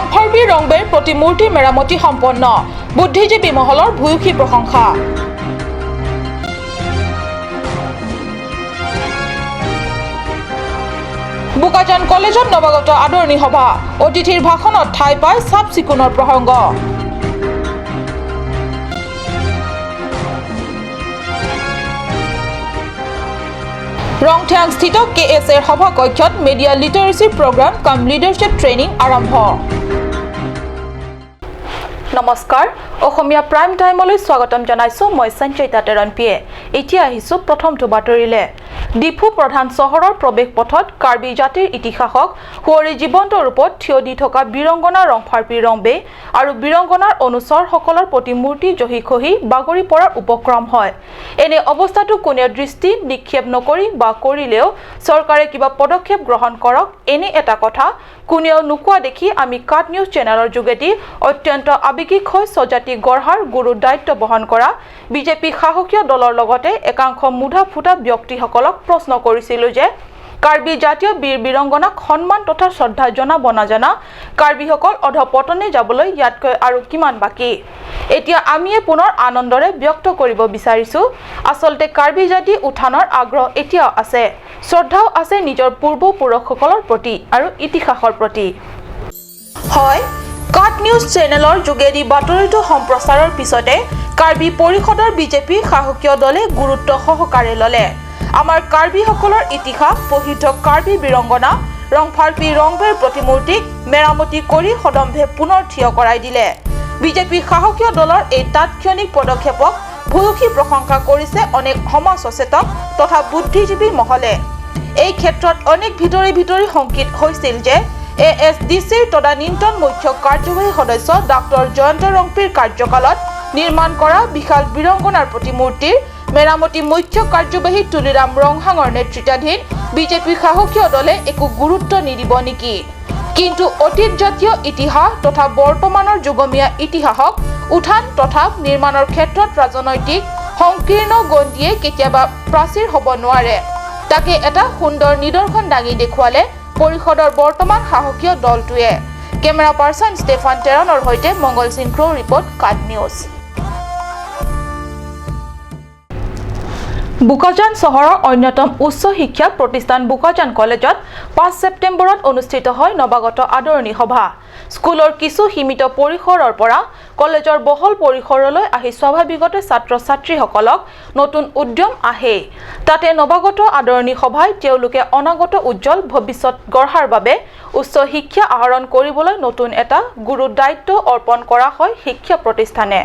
ৰংফাৰপি ৰংবেৰ প্ৰতিমূৰ্তি মেৰামতি সম্পন্ন, বুদ্ধিজীৱী মহলৰ ভূয়সী প্ৰশংসা। বোকাজান কলেজত নৱাগত আদৰণি সভা, অতিথিৰ ভাষণত ঠাই পাই চাফ চিকুণৰ প্ৰসংগ। ৰংথিয়াংস্থিত কে এছ এৰ সভাকক্ষত media literacy programme cum leadership training আৰম্ভ। নমস্কাৰ, অসমীয়া প্ৰাইম টাইমলৈ স্বাগতম জনাইছো, মই সঞ্চয়িতা টেৰণপিয়ে। এতিয়া আহিছো প্ৰথমটো বাতৰিলে। ডিফু প্ৰধান চহৰৰ প্ৰৱেশ পথত কাৰ্বি জাতিৰ ইতিহাসক সুঁৱৰি জীৱন্ত ৰূপত থিয় দি থকা বীৰংগনা ৰংফাৰপি ৰংবে আৰু বীৰংগনাৰ অনুচৰসকলৰ প্ৰতিমূৰ্তি জহি খহি বাগৰি পৰাৰ উপক্ৰম হয়। এনে অৱস্থাটো কোনেও দৃষ্টি নিক্ষেপ নকৰি বা কৰিলেও চৰকাৰে কিবা পদক্ষেপ গ্ৰহণ কৰক, এনে এটা কথা কোনেও নোকোৱা দেখি আমি কাট নিউজ চেনেলৰ যোগেদি অত্যন্ত আৱেগিক হৈ স্বজাতি গঢ়াৰ গুৰু দায়িত্ব বহন কৰা বিজেপি শাসকীয় দলৰ লগতে একাংশ মুধা ফুটা ব্যক্তিসকলক প্ৰশ্ন কৰিছিলোঁ যে কাৰ্বি জাতীয় বীৰ বীৰংগনাক সন্মান তথা শ্ৰদ্ধা জনাব নাজানা কাৰ্বিসকল অধপতনে যাবলৈ ইয়াতকৈ আৰু কিমান বাকী? এতিয়া আমিয়ে পুনৰ আনন্দৰে ব্যক্ত কৰিব বিচাৰিছোঁ, আচলতে কাৰ্বি জাতি উত্থানৰ আগ্ৰহ এতিয়াও আছে, শ্ৰদ্ধাও আছে নিজৰ পূৰ্বপুৰুষসকলৰ প্ৰতি আৰু ইতিহাসৰ প্ৰতি। হয়, কাট নিউজ চেনেলৰ যোগেদি বাতৰিটো সম্প্ৰচাৰৰ পিছতে কাৰ্বি পৰিষদৰ বিজেপি শাসকীয় দলে গুৰুত্ব সহকাৰে ল'লে। আমাৰ কাৰ্বিসকলৰ ইতিহাস প্ৰসিদ্ধ কাৰ্বি বীৰংগনা ৰংফাৰপি ৰংবেৰ প্ৰতিমূৰ্তিক মেৰামতি কৰি সদম্ভে পুনৰ থিয় কৰাই দিলে। বিজেপি শাসকীয় দলৰ এই তাৎক্ষণিক পদক্ষেপক ভূয়সী প্ৰশংসা কৰিছে অনেক সমাজ সচেতক তথা বুদ্ধিজীৱী মহলে। এই ক্ষেত্ৰত অনেক ভিতৰি ভিতৰি শংকিত হৈছিল যে এ এছ ডি চিৰ তদানীন্তন মুখ্য কাৰ্যবাহী সদস্য ডাক্তৰ জয়ন্ত ৰংপিৰ কাৰ্যকালত নিৰ্মাণ কৰা বিশাল বীৰংগনাৰ প্ৰতিমূৰ্তিৰ মেৰামতি মুখ্য কাৰ্যবাহী তুলিৰাম ৰংহাঙৰ নেতৃত্বাধীন বিজেপি শাসকীয় দলে একো গুৰুত্ব নিদিব নেকি? কিন্তু অতীত জাতীয় ইতিহাস তথা বৰ্তমানৰ যুগমীয়া ইতিহাসক উত্থান তথা নিৰ্মাণৰ ক্ষেত্ৰত ৰাজনৈতিক সংকীৰ্ণ গণ্ডিয়ে কেতিয়াবা প্ৰাচীৰ হ'ব নোৱাৰে। তাকে এটা সুন্দৰ নিদৰ্শন দাঙি দেখুৱালে পৰিষদৰ বৰ্তমান শাসকীয় দলটোৱে। কেমেৰা পাৰ্চন ষ্টেফান টেৰণৰ সৈতে মংগল সিং ক্ৰ' ৰিপৰ্ট, কাট নিউজ। বোকাজান চহৰৰ অন্যতম উচ্চ শিক্ষা প্ৰতিষ্ঠান বোকাজান কলেজত 5 ছেপ্টেম্বৰত অনুষ্ঠিত হয় নৱাগত আদৰণি সভা। স্কুলৰ কিছু সীমিত পৰিসৰৰ পৰা কলেজৰ বহল পৰিসৰলৈ আহি স্বাভাৱিকতে ছাত্ৰ ছাত্ৰীসকলক নতুন উদ্যম আহেই। তাতে নৱাগত আদৰণি সভাই তেওঁলোকে অনাগত উজ্জ্বল ভৱিষ্যত গঢ়াৰ বাবে উচ্চ শিক্ষা আহৰণ কৰিবলৈ নতুন এটা গুৰু দায়িত্ব অৰ্পণ কৰা হয় শিক্ষা প্ৰতিষ্ঠানে।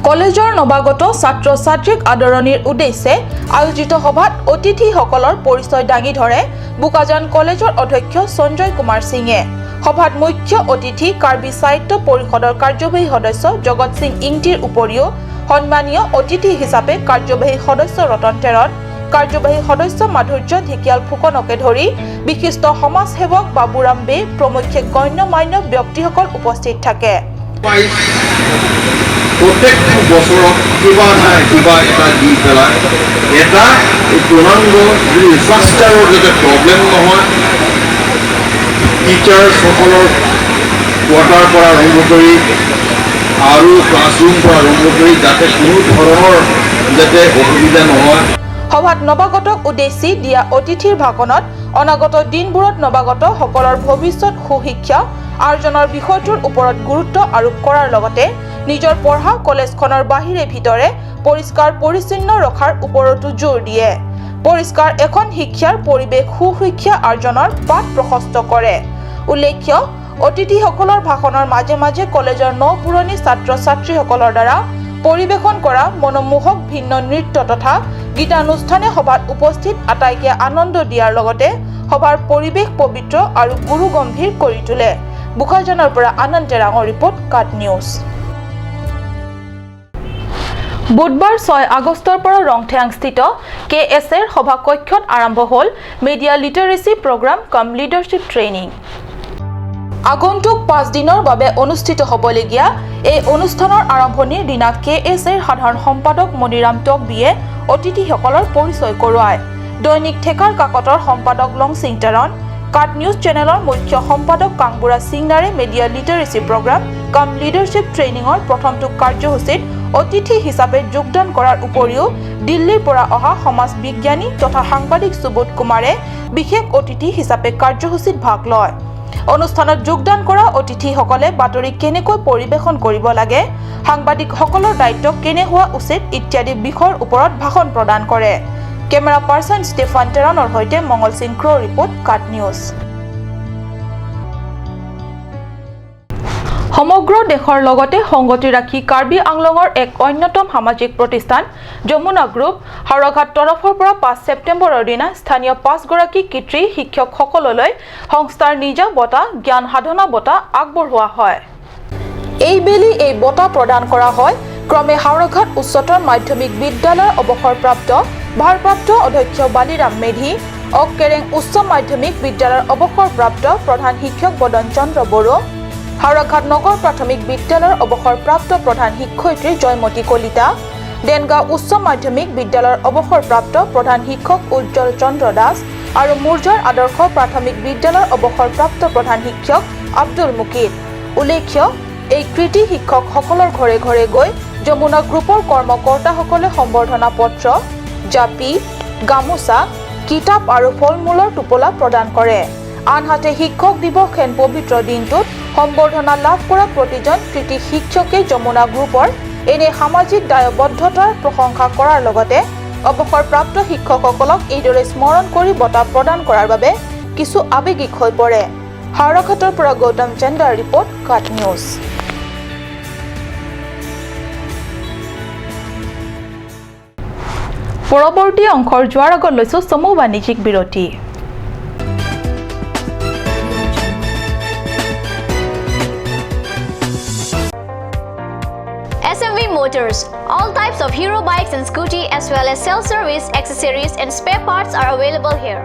কলেজৰ নৱাগত ছাত্ৰ ছাত্ৰীক আদৰণিৰ উদ্দেশ্যে আয়োজিত সভাত অতিথিসকলৰ পৰিচয় দাঙি ধৰে বোকাজান কলেজৰ অধ্যক্ষ সঞ্জয় কুমাৰ সিঙে। সভাত মুখ্য অতিথি কাৰ্বি সাহিত্য পৰিষদৰ কাৰ্যবাহী সদস্য জগত সিং ইংটিৰ উপৰিও সন্মানীয় অতিথি হিচাপে কাৰ্যবাহী সদস্য ৰতন টেৰণ, কাৰ্যবাহী সদস্য মাধুৰ্য ঢেকিয়াল ফুকনকে ধৰি বিশিষ্ট সমাজসেৱক বাবুৰাম বে প্ৰমুখ্যে গণ্য মান্য ব্যক্তিসকল উপস্থিত থাকে। প্ৰত্যেকটো বছৰত কিবা নাই কিবা এটা দি পেলাই এটা এই পূৰ্ণাংগ যিটো ইনফ্ৰাষ্ট্ৰাকচাৰৰ যাতে প্ৰব্লেম নহয়, টিচাৰ্ছসকলৰ কোৱাৰ্টাৰ পৰা আৰম্ভ কৰি আৰু ক্লাছৰুম পৰা আৰম্ভ কৰি যাতে কোনো ধৰণৰ যাতে অসুবিধা নহয়। সভাত নৱাগতক উদ্দেশ্যি দিয়া অতিথিৰ ভাষণত অনাগত দিনবোৰত নৱাগত সকলৰ ভৱিষ্যত সুশিক্ষা আৰ্জনৰ বিষয়টোৰ ওপৰত গুৰুত্ব আৰোপ কৰাৰ লগতে নিজৰ পঢ়া কলেজখনৰ বাহিৰে ভিতৰে পৰিষ্কাৰ পৰিচ্ছন্ন ৰখাৰ ওপৰতো জোৰ দিয়ে। পৰিষ্কাৰ এখন শিক্ষাৰ পৰিৱেশ সুশিক্ষা আৰ্জনৰ বাট প্ৰশস্ত কৰে। উল্লেখ্য, অতিথিসকলৰ ভাষণৰ মাজে মাজে কলেজৰ ন পুৰণি ছাত্ৰ ছাত্ৰীসকলৰ দ্বাৰা পৰিৱেশন কৰা মনোমোহক ভিন্ন নৃত্য তথা গীতানুষ্ঠানে সভাত উপস্থিত আটাইকে আনন্দ দিয়াৰ লগতে সভাৰ পৰিৱেশ পবিত্ৰ আৰু গুৰু গম্ভীৰ কৰি তোলে। বোকাজানৰ পৰা আনন্দ টেৰাঙৰ ৰিপৰ্ট, কাট নিউজ। বুধবাৰ 6 আগষ্টৰ পৰা ৰংথেয়াংস্থিত কে এছ এৰ সভাকক্ষত আৰম্ভ হ'ল media literacy programme cum leadership training। আগন্তুক 5 দিনৰ বাবে অনুষ্ঠিত হ'বলগীয়া এই অনুষ্ঠানৰ আৰম্ভণিৰ দিনা কে এছ এৰ সাধাৰণ সম্পাদক মণিৰাম টকবিয়ে অতিথিসকলৰ পৰিচয় কৰোৱায়। দৈনিক থেকাৰ কাকতৰ সম্পাদক লংচিং টেৰণ, কাট নিউজ চেনেলৰ মুখ্য সম্পাদক Kangbura সিংনাৰে media literacy programme cum leadership ট্ৰেইনিঙৰ প্ৰথমটো কাৰ্যসূচীত অতিথি হিচাপে যোগদান কৰাৰ উপৰিও দিল্লীৰ পৰা অহা সমাজ বিজ্ঞানী তথা সাংবাদিক সুবোধ কুমাৰে বিশেষ অতিথি হিচাপে কাৰ্যসূচীত ভাগ লয়। অনুষ্ঠানত যোগদান কৰা অতিথিসকলে বাতৰি কেনেকৈ পৰিৱেশন কৰিব লাগে, সাংবাদিকসকলৰ দায়িত্ব কেনে হোৱা উচিত ইত্যাদি বিষয়ৰ ওপৰত ভাষণ প্ৰদান কৰে। কেমেৰা পাৰ্চন ষ্টেফান টেৰণৰ সৈতে মংগল সিং ক্ৰ' ৰিপৰ্ট, কাট নিউজ। সমগ্ৰ দেশৰ লগতে সংগতি ৰাখি কাৰ্বি আংলঙৰ এক অন্যতম সামাজিক প্ৰতিষ্ঠান যমুনা গ্ৰুপ হাওৰাঘাট তৰফৰ পৰা 5 ছেপ্টেম্বৰৰ দিনা স্থানীয় পাঁচগৰাকী কৃতী শিক্ষকসকললৈ সংস্থাৰ নিজা বঁটা জ্ঞান সাধনা বঁটা আগবঢ়োৱা হয়। এইবেলি এই বঁটা প্ৰদান কৰা হয় ক্ৰমে হাওৰাঘাট উচ্চতৰ মাধ্যমিক বিদ্যালয়ৰ অৱসৰপ্ৰাপ্ত ভাৰপ্ৰাপ্ত অধ্যক্ষ বালিৰাম মেধি, অকেৰেং উচ্চ মাধ্যমিক বিদ্যালয়ৰ অৱসৰপ্ৰাপ্ত প্ৰধান শিক্ষক বদন চন্দ্ৰ বড়ো, হাওৰাঘাট নগৰ প্ৰাথমিক বিদ্যালয়ৰ অৱসৰপ্ৰাপ্ত প্ৰধান শিক্ষয়িত্ৰী জয়মতী কলিতা, দেনগাঁও উচ্চ মাধ্যমিক বিদ্যালয়ৰ অৱসৰপ্ৰাপ্ত প্ৰধান শিক্ষক উজ্জ্বল চন্দ্ৰ দাস আৰু মুৰঝাৰ আদৰ্শ প্ৰাথমিক বিদ্যালয়ৰ অৱসৰপ্ৰাপ্ত প্ৰধান শিক্ষক আব্দুল মুকিত। উল্লেখ্য, এই কৃতী শিক্ষকসকলৰ ঘৰে ঘৰে গৈ যমুনা গ্ৰুপৰ কৰ্মকৰ্তাসকলে সম্বৰ্ধনা পত্ৰ, জাপি, গামোচা, কিতাপ আৰু ফল মূলৰ টোপোলা প্ৰদান কৰে। আনহাতে শিক্ষক দিৱস হেন পবিত্ৰ দিনটোত সম্বৰ্ধনা লাভ কৰা প্ৰতিজন কৃতী শিক্ষকে যমুনা গ্ৰুপৰ এনে সামাজিক দায়বদ্ধতাৰ প্ৰশংসা কৰাৰ লগতে অৱসৰপ্ৰাপ্ত শিক্ষকসকলক এইদৰে স্মৰণ কৰি বঁটা প্ৰদান কৰাৰ বাবে কিছু আৱেগিক হৈ পৰে। হাওৰাঘাটৰ পৰা গৌতম চন্দ্ৰাৰ ৰিপৰ্ট, কাট নিউজ। পৰৱৰ্তী অংশৰ যোৱাৰ আগত লৈছো চমু বাণিজ্যিক বিৰতি। SMV Motors. All types of hero bikes and scooty as well as self-service accessories and spare parts are available here.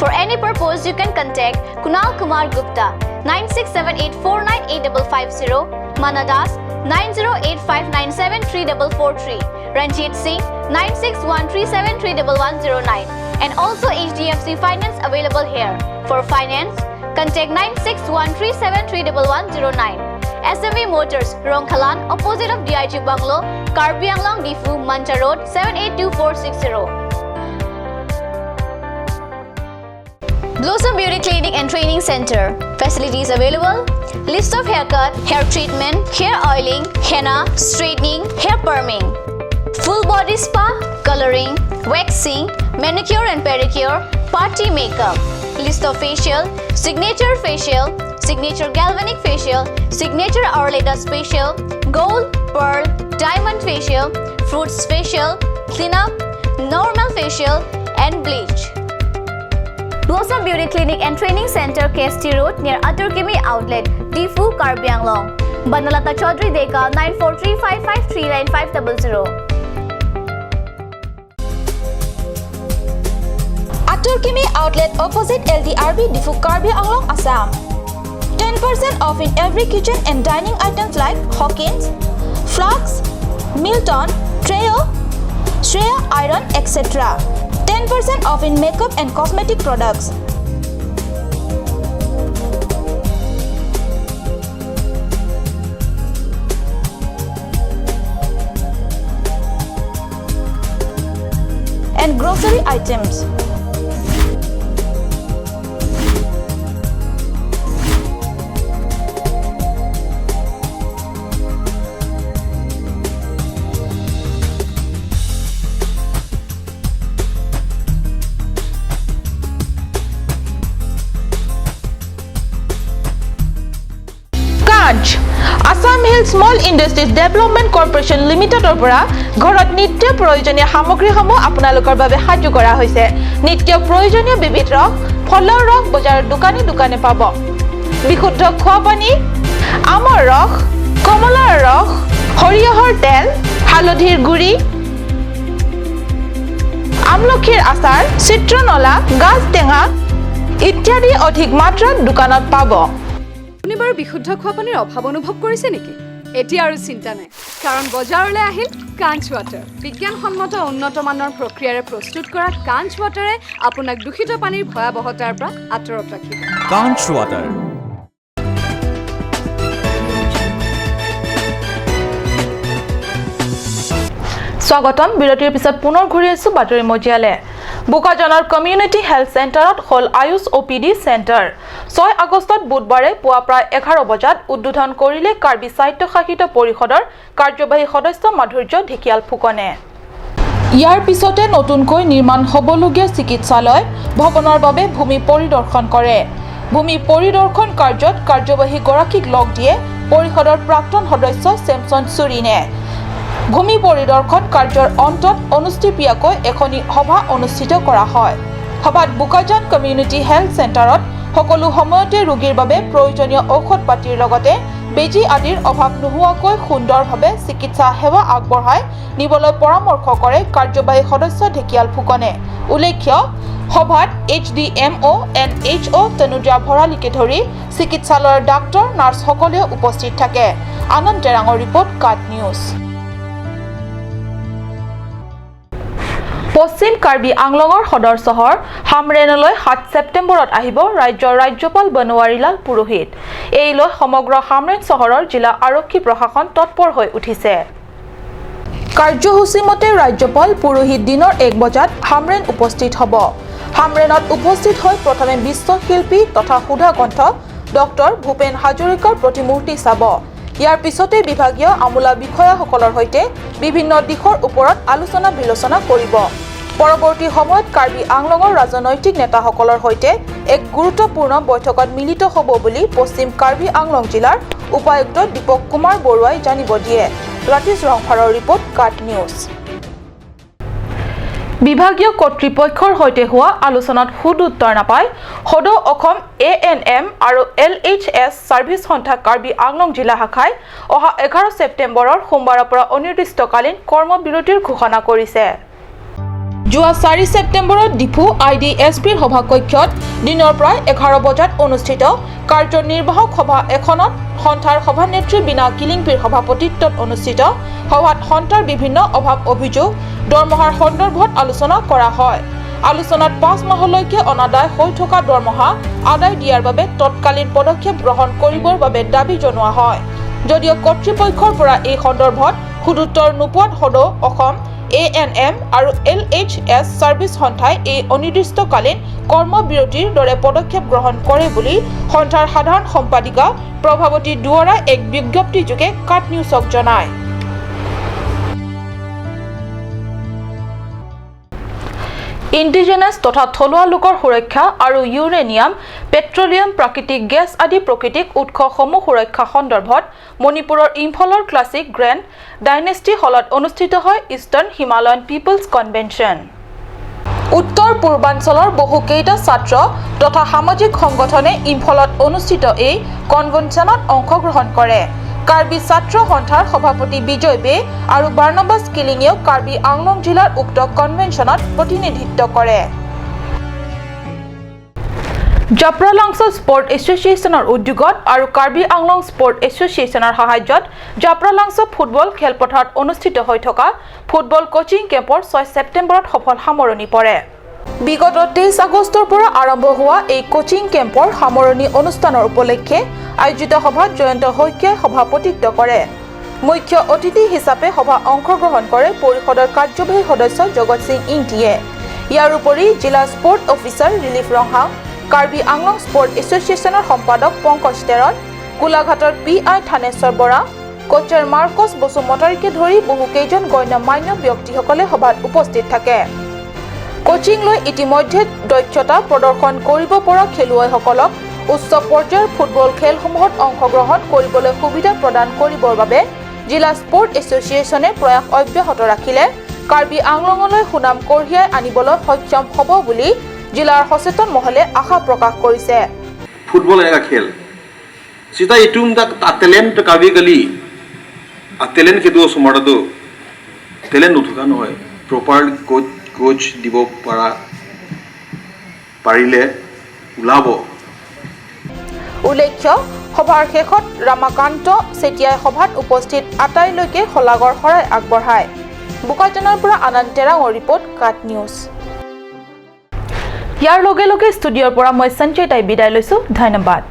For any purpose, you can contact Kunal Kumar Gupta 9678498550, Manadas 9085973443, Ranjit Singh 9613731109, and also HDFC Finance available here. For finance, contact 9613731109. SMV Motors, Rongkhalan, opposite of DIG Bungalow, Karbi Anglong, Diphu, Mancha Road, 782460. Blossom Beauty Clinic and Training Center. Facilities available: list of haircut, hair treatment, hair oiling, henna, straightening, hair perming. Full body spa, coloring, waxing, manicure and pedicure, party makeup. List of facial: signature facial, signature galvanic facial, signature Orleda facial, gold, pearl, diamond facial, fruits facial, clean up, normal facial, and bleach. Blossom Beauty Clinic and Training Center, KST Road, near Aturkimi Outlet, Diphu, Karbi Anglong. Banalata Chaudhary Deka, 9435539500. Aturkimi Outlet, opposite LDRB, Diphu, Karbi Anglong, Assam. 10% off in every kitchen and dining items like Hawkins, Flux, Milton, Treo, Shreya Iron, etc. 10% off in makeup and cosmetic products. And grocery items. কাজ Assam hill small industries development corporation লিমিটেডৰ পৰা ঘৰত নিত্য প্ৰয়োজনীয় সামগ্ৰীসমূহ আপোনালোকৰ বাবে সাজু কৰা হৈছে। নিত্য প্ৰয়োজনীয় বিবিধ ৰস, ফলৰ ৰস বজাৰৰ দোকানে দোকানে পাব। বিশুদ্ধ খোৱা পানী, আমৰ ৰস, কমলাৰ ৰস, সৰিয়হৰ তেল, হালধিৰ গুড়ি, আমলখিৰ আচাৰ, চিত্ৰনলা, গাজ টেঙা ইত্যাদি অধিক মাত্ৰাত দোকানত পাব। আপুনি বাৰু বিশুদ্ধ খোৱা পানীৰ অভাৱ অনুভৱ কৰিছে নেকি? এতিয়া আৰু চিন্তা নাই, কাৰণ বজাৰলৈ আহিল কাঞ্চ ৱাটাৰ। বিজ্ঞানসন্মত উন্নত মানৰ প্ৰক্ৰিয়াৰে প্ৰস্তুত কৰা কাঞ্চ ৱাটাৰে আপোনাক দূষিত পানীৰ ভয়াৱহতাৰ পৰা আঁতৰত ৰাখিব। কাঞ্চ ৱাটাৰ। স্বাগতম। বিৰতিৰ পিছত পুনৰ ঘূৰি আহিছোঁ বাতৰি মজিয়ালে। বোকাজানৰ কমিউনিটি হেল্থ চেণ্টাৰত হ'ল আয়ুষ অ'পিডি চেণ্টাৰ। 6 আগষ্টত বুধবাৰে পুৱা প্ৰায় 11 বজাত উদ্বোধন কৰিলে কাৰ্বি স্বায়ত্তশাসিত পৰিষদৰ কাৰ্যবাহী সদস্য মাধুৰ্য ঢেকিয়াল ফুকনে। ইয়াৰ পিছতে নতুনকৈ নিৰ্মাণ হ'বলগীয়া চিকিৎসালয় ভৱনৰ বাবে ভূমি পৰিদৰ্শন কৰে। ভূমি পৰিদৰ্শন কাৰ্যত কাৰ্যবাহীগৰাকীক লগ দিয়ে পৰিষদৰ প্ৰাক্তন সদস্য চেমছন চুৰিনে। ভূমি পৰিদৰ্শন কাৰ্যৰ অন্তত অনুষ্ঠিতীয়াকৈ এখনি সভা অনুষ্ঠিত কৰা হয়। সভাত বোকাজান কমিউনিটি হেল্থ চেণ্টাৰত সকলো সময়তে ৰোগীৰ বাবে প্ৰয়োজনীয় ঔষধ পাতিৰ লগতে বেজী আদিৰ অভাৱ নোহোৱাকৈ সুন্দৰভাৱে চিকিৎসা সেৱা আগবঢ়াই নিবলৈ পৰামৰ্শ কৰে কাৰ্যবাহী সদস্য ঢেকিয়াল ফুকনে। উল্লেখ্য, সভাত এইচডিএমঅ', এনএইচঅ' তনুজা ভৰালীকে ধৰি চিকিৎসালয়ৰ ডাক্তৰ, নাৰ্ছসকলেও উপস্থিত থাকে। আনন্দ টেৰাঙৰ ৰিপৰ্ট, কাট নিউজ। পশ্চিম কাৰ্বি আংলঙৰ সদৰ চহৰ হামৰেনলৈ 7 ছেপ্টেম্বৰত আহিব ৰাজ্যৰ ৰাজ্যপাল বনোৱাৰীলাল পুৰোহিত। এই লৈ সমগ্ৰ হামৰেন চহৰৰ জিলা আৰক্ষী প্ৰশাসন তৎপৰ হৈ উঠিছে। কাৰ্যসূচী মতে ৰাজ্যপাল পুৰোহিত দিনৰ 1 বজাত হামৰেন উপস্থিত হ'ব। হামৰেনত উপস্থিত হৈ প্ৰথমে বিশ্বশিল্পী তথা সুধাকণ্ঠ ডক্টৰ ভূপেন হাজৰিকাৰ প্ৰতিমূৰ্তি চাব। ইয়াৰ পিছতে বিভাগীয় আমোলা বিষয়াসকলৰ সৈতে বিভিন্ন দিশৰ ওপৰত আলোচনা বিলোচনা কৰিব। পৰৱৰ্তী সময়ত কাৰ্বি আংলঙৰ ৰাজনৈতিক নেতাসকলৰ সৈতে এক গুৰুত্বপূৰ্ণ বৈঠকত মিলিত হ'ব বুলি পশ্চিম কাৰ্বি আংলং জিলাৰ উপায়ুক্ত দীপক কুমাৰ বৰুৱাই জানিব দিয়ে। ৰাতিশ ৰংফাৰৰ ৰিপৰ্ট, কাট নিউজ। বিভাগীয় কৰ্তৃপক্ষৰ সৈতে হোৱা আলোচনাত সুদুত্তৰ নাপাই সদৌ অসম এএনএম আৰু এলএইচএছ ছাৰ্ভিচ সন্থা কাৰ্বি আংলং জিলা শাখাই অহা 11 ছেপ্টেম্বৰৰ সোমবাৰৰ পৰা অনিৰ্দিষ্টকালীন কৰ্মবিৰতিৰ ঘোষণা কৰিছে। যোৱা 4 ছেপ্টেম্বৰত ডিফু আইডিএছপিৰ সভাকক্ষত দিনৰ প্ৰায় 11 বজাত অনুষ্ঠিত কাৰ্যনিৰ্বাহক সভা এখনত সন্থাৰ সভানেত্ৰী বীণা কিলিংপিৰ সভাপতিত্বত অনুষ্ঠিত সভাত সন্থাৰ বিভিন্ন অভাৱ অভিযোগ, দৰমহাৰ সন্দৰ্ভত আলোচনা কৰা হয়। আলোচনাত 5 মাহলৈকে অনাদায় হৈ থকা দৰমহা আদায় দিয়াৰ বাবে তৎকালীন পদক্ষেপ গ্ৰহণ কৰিবৰ বাবে দাবী জনোৱা হয়। যদিও কৰ্তৃপক্ষৰ পৰা এই সন্দৰ্ভত সুদুত্তৰ নোপোৱাত সদৌ অসম এএনএম আৰু এলএইচএছ ছাৰ্ভিচ সন্থাই এই অনিৰ্দিষ্টকালীন কৰ্মবিৰতিৰ দৰে পদক্ষেপ গ্ৰহণ কৰে বুলি সন্থাৰ সাধাৰণ সম্পাদিকা প্ৰভাৱতী দুৱৰাই এক বিজ্ঞপ্তিযোগে কাট নিউজক জনায়। ইণ্ডিজেনাছ তথা থলুৱা লোকৰ সুৰক্ষা আৰু ইউৰেনিয়াম, পেট্ৰলিয়াম, প্ৰাকৃতিক গেছ আদি প্ৰাকৃতিক উৎসসমূহ সুৰক্ষা সন্দৰ্ভত মণিপুৰৰ ইম্ফলৰ ক্লাছিক গ্ৰেণ্ড ডাইনেষ্টি হলত অনুষ্ঠিত হয় ইষ্টাৰ্ণ হিমালয়ান পিপলছ কনভেনশ্যন। উত্তৰ পূৰ্বাঞ্চলৰ বহুকেইটা ছাত্ৰ তথা সামাজিক সংগঠনে ইম্ফলত অনুষ্ঠিত এই কনভেনশ্যনত অংশগ্ৰহণ কৰে। কাৰ্বি ছাত্ৰ সন্থাৰ সভাপতি বিজয় বে আৰু বাৰ্ণবাছ কিলিঙেও কাৰ্বি আংলং জিলাৰ উক্ত কনভেনশ্যনত প্ৰতিনিধিত্ব কৰে। জাপ্ৰালাংছ স্পৰ্ট এছ'চিয়েশ্যনৰ উদ্যোগত আৰু কাৰ্বি আংলং স্পৰ্ট এছ'চিয়েশ্যনৰ সাহায্যত জাপ্ৰালাংছ ফুটবল খেলপথাৰত অনুষ্ঠিত হৈ থকা ফুটবল কোচিং কেম্পৰ 6 ছেপ্টেম্বৰত সফল সামৰণি পৰে। বিগত 23 আগষ্টৰ পৰা আৰম্ভ হোৱা এই কোচিং কেম্পৰ সামৰণি অনুষ্ঠানৰ উপলক্ষে আয়োজিত সভাত জয়ন্ত শইকীয়াই সভাপতিত্ব কৰে। মুখ্য অতিথি হিচাপে সভা অংশগ্ৰহণ কৰে পৰিষদৰ কাৰ্যবাহী সদস্য জগত সিং ইংটিয়ে। ইয়াৰ উপৰি জিলা sport officer Relief Ronghang, Karbi Anglong sport এছ'চিয়েশ্যনৰ সম্পাদক পংকজ টেৰণ, গোলাঘাটৰ পি আই থানেশ্বৰ বৰা, কোচাৰ মাৰ্কছ বসুমতাৰীকে ধৰি বহুকেইজন গণ্য মান্য ব্যক্তিসকলে সভাত উপস্থিত থাকে। কোচিং লৈ ইতিমধ্যে দক্ষতা প্ৰদৰ্শন কৰিব পৰা খেলুৱৈসকলক উচ্চ পৰ্যায়ৰ ফুটবল খেলসমূহত অংশগ্ৰহণ কৰিবলৈ সুবিধা প্ৰদান কৰিবৰ বাবে জিলা স্পৰ্ট এছ'চিয়েশ্যনে প্ৰয়াস অব্যাহত ৰাখিলে কাৰ্বি আংলঙলৈ সুনাম কঢ়িয়াই আনিবলৈ সক্ষম হ'ব বুলি জিলাৰ সচেতন মহলে আশা প্ৰকাশ কৰিছে। ফুটবল এনেকা খেল চিতা ইটুম তাক টেলেণ্ট কাবি গলি টেলেণ্ট খেদো চমাৰটো টেলেণ্ট নথকা নহয়, প্ৰপাৰ কোচ দিব পৰা পাৰিলে ওলাব। উল্লেখ্য, সভাৰ শেষত ৰামাকান্ত চেতিয়াই সভাত উপস্থিত আটাইলৈকে শলাগৰ শৰাই আগবঢ়ায়। বোকাজানৰ পৰা আনন্দ তেৰাঙৰ ৰিপৰ্ট, কাট নিউজ। ইয়াৰ লগে লগে ষ্টুডিঅ'ৰ পৰা মই সঞ্চয় তাই বিদায় লৈছোঁ। ধন্যবাদ।